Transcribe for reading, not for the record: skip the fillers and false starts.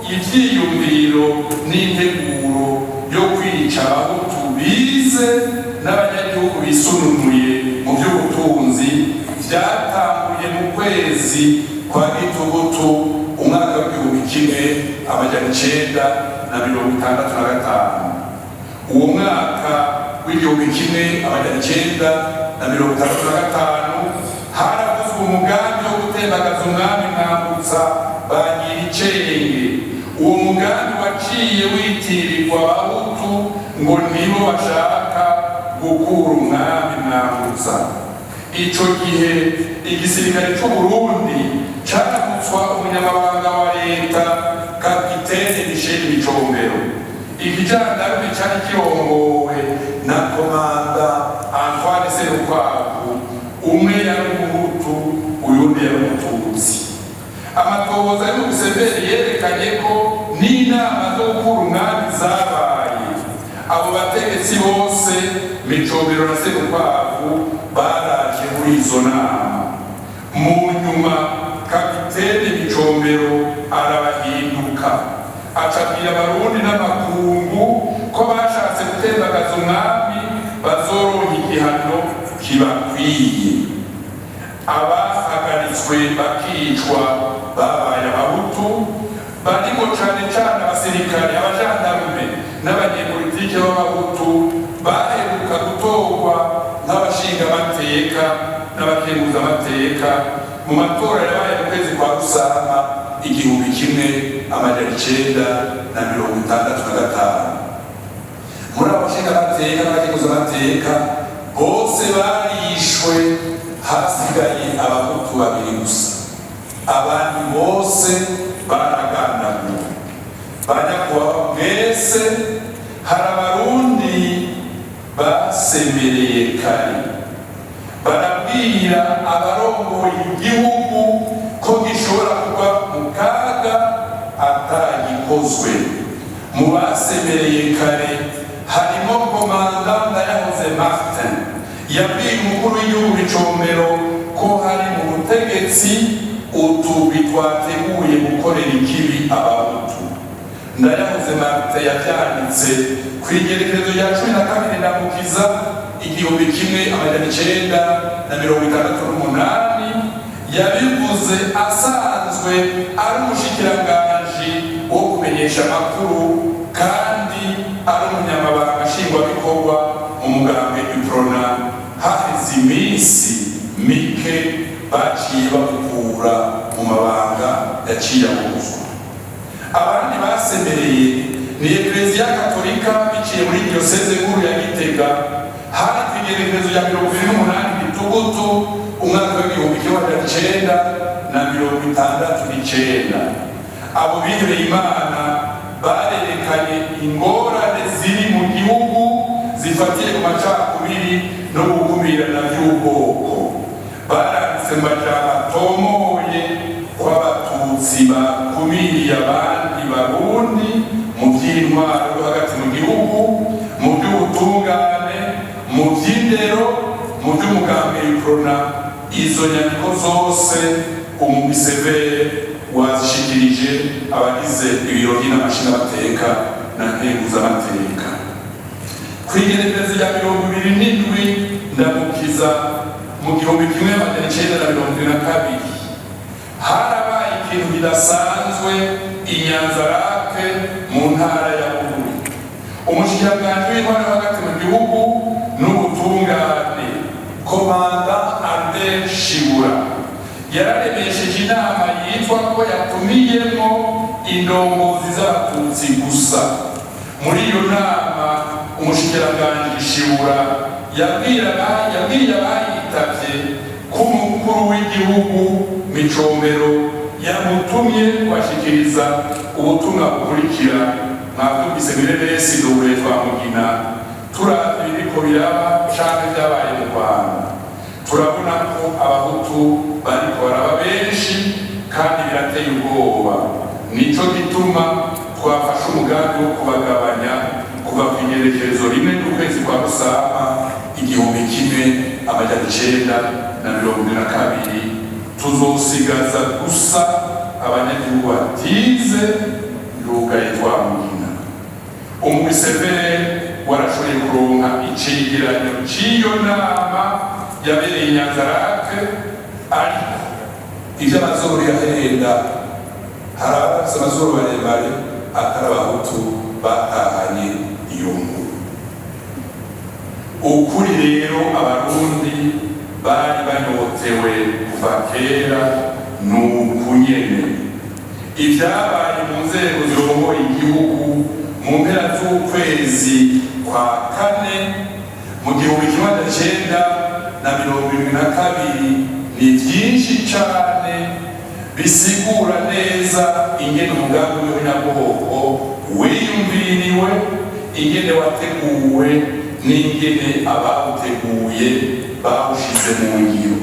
Ivyiyumviro n'integuro yo kwica Abahutu bize n'abanyagihugu bisununuye mu by'ubutunzi vyatanguye mu kwezi kwa Gitugutu umwaka w'1965. Uwo mwaka w'1965 haravuzwe umugambi wo gutembagaza umwami Mwambutsa Bangiricenge. Uwo mugambi waciye witirirwa Abahutu ngo nibo bashaka gukura umwami Mwambutsa. Ico gihe igisirikare c'Uburundi caramutswa umunyamabanga wa leta, kapitene Michel Micombero. Ikijandarume cari kirongowe na komanda Antoine Serukwavu. Umwe yari Umuhutu, uyundi yari Umututsi. Amatohoza yo mu Giseveri yerekanye ko n'inama zo gukura umwami zabaye. Abo bategetsi bose, Micombero na Serukwavu, baraje muri izo nama. Mu nyuma kapitene Micombero arabahinduka, acabwira Abarundi n'amakungu ko bashatse gutembagaza umwami bazoronka igihano kibakwiye. Abahagaritswe bakicwa babaye Abahutu, barimo cane cane abasirikare, abajandarume n'abanyepolitike b'Abahutu baheruka gutorwa nk'abashingamateka n'abakenguzamateka mu matora yabaye mu kwezi kwa Rusama 1965. Muri abo bashingamateka n'abakenguzamateka bose barishwe, hasigaye Abahutu babiri gusa, abandi bose baragandaguwe. Banyakubahwa mwese, hari Abarundi basemereye kare, barabwira abarongoye igihugu ko gishobora kugwa mu kaga atagikozwe. Mu basemereye kare harimo komanda Ndayahoze Martin. Yabwiye umukuru w'igihugu Micombero ko hari mu butegetsi utugwi twateguye gukorera ikibi Abahutu. Ndayahoze Martin yavyanditse ku igerekerezo rya 12 Ndamukiza 1968. Yabivuze asanzwe ari umushikiranganji wo kumenyesha amakuru kandi ari umunyamabanga nshingwabikorwa mu mugambwe Uprona. Haheze iminsi mike baciye bamukura mu mabanga, yaciye abuzwa. Abandi basemereye ni Ekleziya Katolika biciye muri diyoseze nkuru ya Gitega. Hari ku igerekerezo rya 28 Gitugutu umwaka w'1969. Abo bihebeye Imana barerekanye ingorane ziri mu gihugu zifatiye ku macakubiri no gukumirana by'ubwoko. Baranditse mu majambo atomoye ko Abatutsi bakumiriye abandi Barundi mu by'intwaro yo hagati mu gihugu, mu by'ubutungane, mu by'indero, mu by'umugambi Uprona. Izo nyandiko zose umugwi CVR wazishikirije abagize ibiro by'inama nshingamateka na nkenguzamateka. Ku igenekerezo rya 27 Ndamukiza mu 1972 harabaye ikintu kidasanzwe i Nyanza-Lac mu ntara ya Bururi. Umushikiranganji w'intwaro hagati mu gihugu n'ubutungane, komanda Albert Shibura, yararemesheje inama yitwa ko yatumiyemo indongozi z'Abatutsi gusa. Muri iyo nama umushikiranganji Shibura yabwiye abayitavye ko umukuru w'igihugu Micombero yamutumye kubashikiriza ubutumwa bukurikira: "Mwavyumvise mireresi ndobure twamugina, turavye ibiriko biraba canke vyabaye mu Rwanda, turabona ko Abahutu bariko baraba benshi kandi birateye ubwoba. Nico gituma twafashe umugambi wo kubagabanya kuva ku igerekerezo 1 ry'ukwezi kwa Rusama 1972. Tuzosigaza gusa abanyagihugu batize." Ndugaye Twamugina. Umugwi CVR warashoboye kuronka icegeranyo c'iyo nama yabereye i Nyanzarake, ariko Ivy'amazuru yahenda, hari abafise amazuru maremare atari Abahutu batahanye iyo nkuru. Ukuri rero Abarundi bari banyotewe kuva kera ni ukunyene ivyabaye mu nzego zirongoye igihugu mu mpera z'ukwezi kwa kane mu 1972 ni vyinshi cane bisigura neza ingene umugambi w'ihonyabwoko wiyumviriwe, ingene wateguwe n'ingene abawuteguye bawushize mu ngiro.